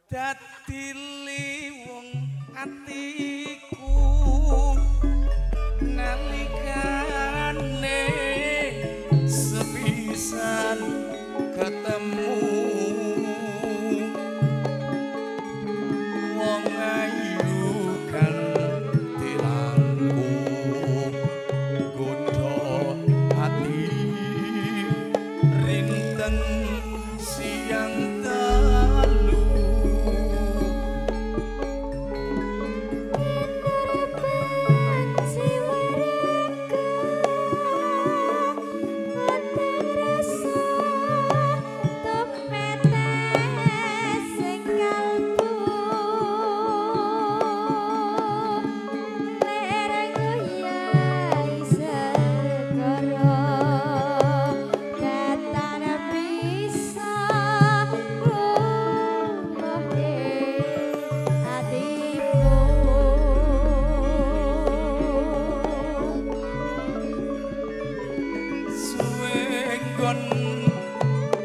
Dadi liwung atiku nalikane sepisan ketemu wong ayu kantilanku godho ati rinten siang dalu.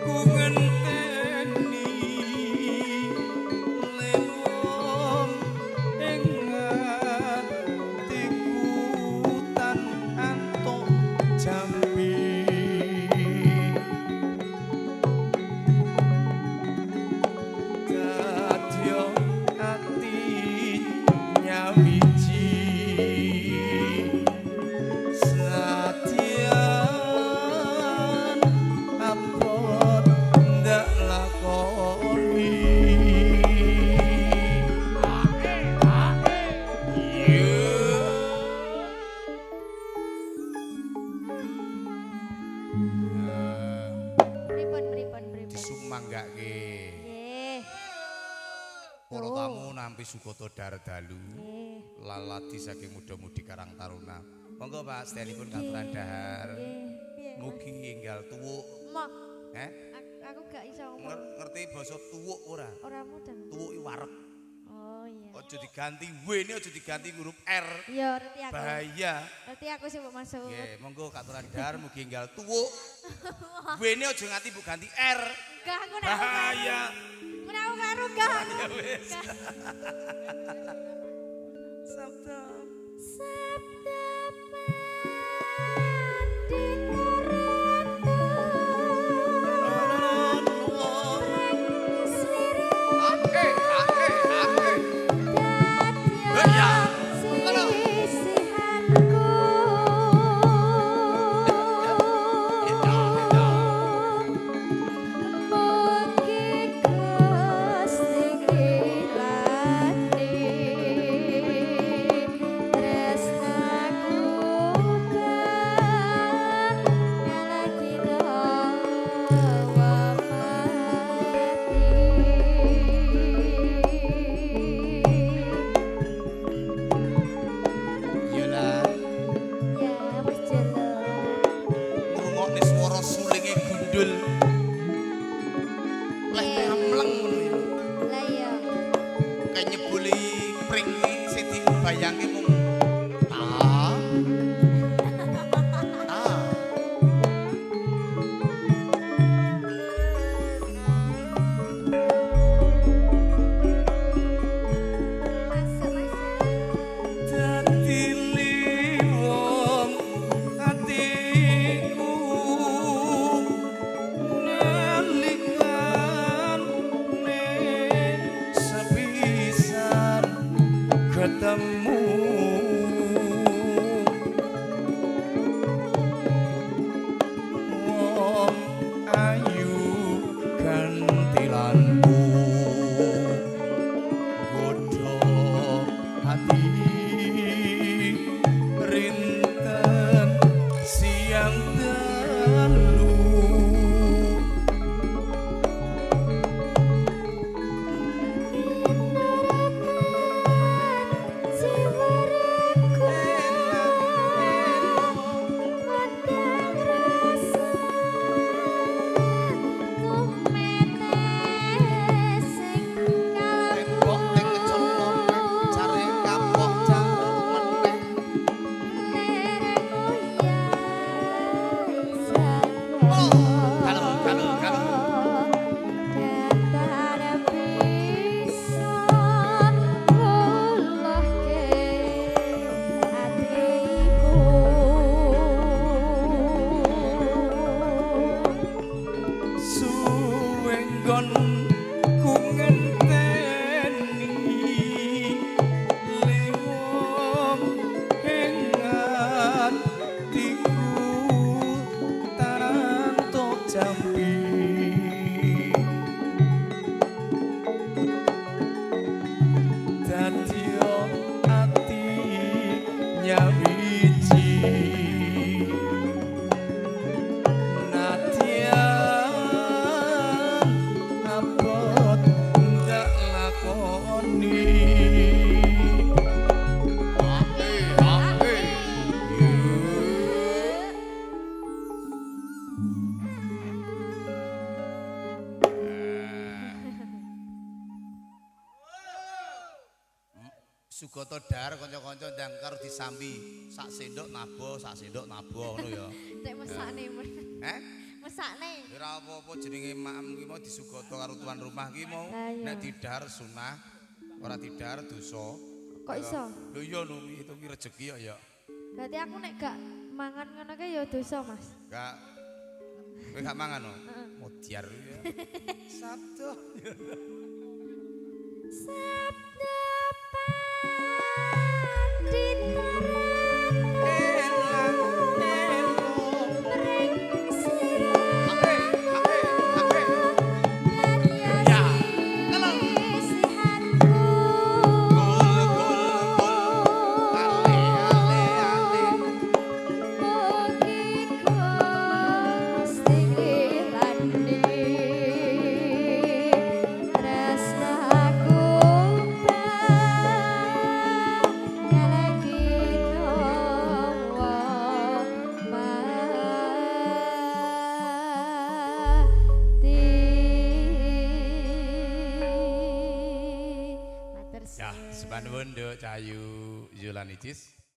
Ku ngenteni lewong ing atiku tan antuk jambi. Dadya ati nyawiji Disumanggake. Nggih. Para tamu nampi sukata dardalu. Laladi saking muda-mudi Karang Taruna. Monggo Pak, sedanipun katuran dahar. Mugi enggal tuwuk. Mok. Heh? Aku gak iso ngomong. Ngerti basa tuwuk ora? Ora mudeng. Tuwuk iki wareg. Oh iya. Aja diganti W ini aja diganti huruf R. Iya, ngerti aku. Bahaya. Ngerti aku sih mbok maksud. Nggih, monggo katuran dahar mugi enggal tuwuk. W ini aja nganti mbok ganti R. Enggak, aku nak. Bahaya. Aku nak karo enggak. Ya wis. Sabda. Sabda Bayangke mung ta ta. Dadi liwung atiku nalikane sepisan ketemu. Sugata dar kanca-kanca ndang karo disambi sak sendok nabo ngono ya. Nek mesakne. Heh? Mesakne. Ora apa-apa jenenge maem ki mau disugata karo tuan rumah ki mau. Nek didhar sunah, ora didhar dosa. Kok iso? Lho iya lho itu ki rejeki kok ya. Berarti aku nek gak mangan ngono ki ya dosa, Mas. Gak. Kowe gak mangan no? Modiar ya. Sabdo. Sabda Pandita Nuwun Nduk Cahayu Zulanicis.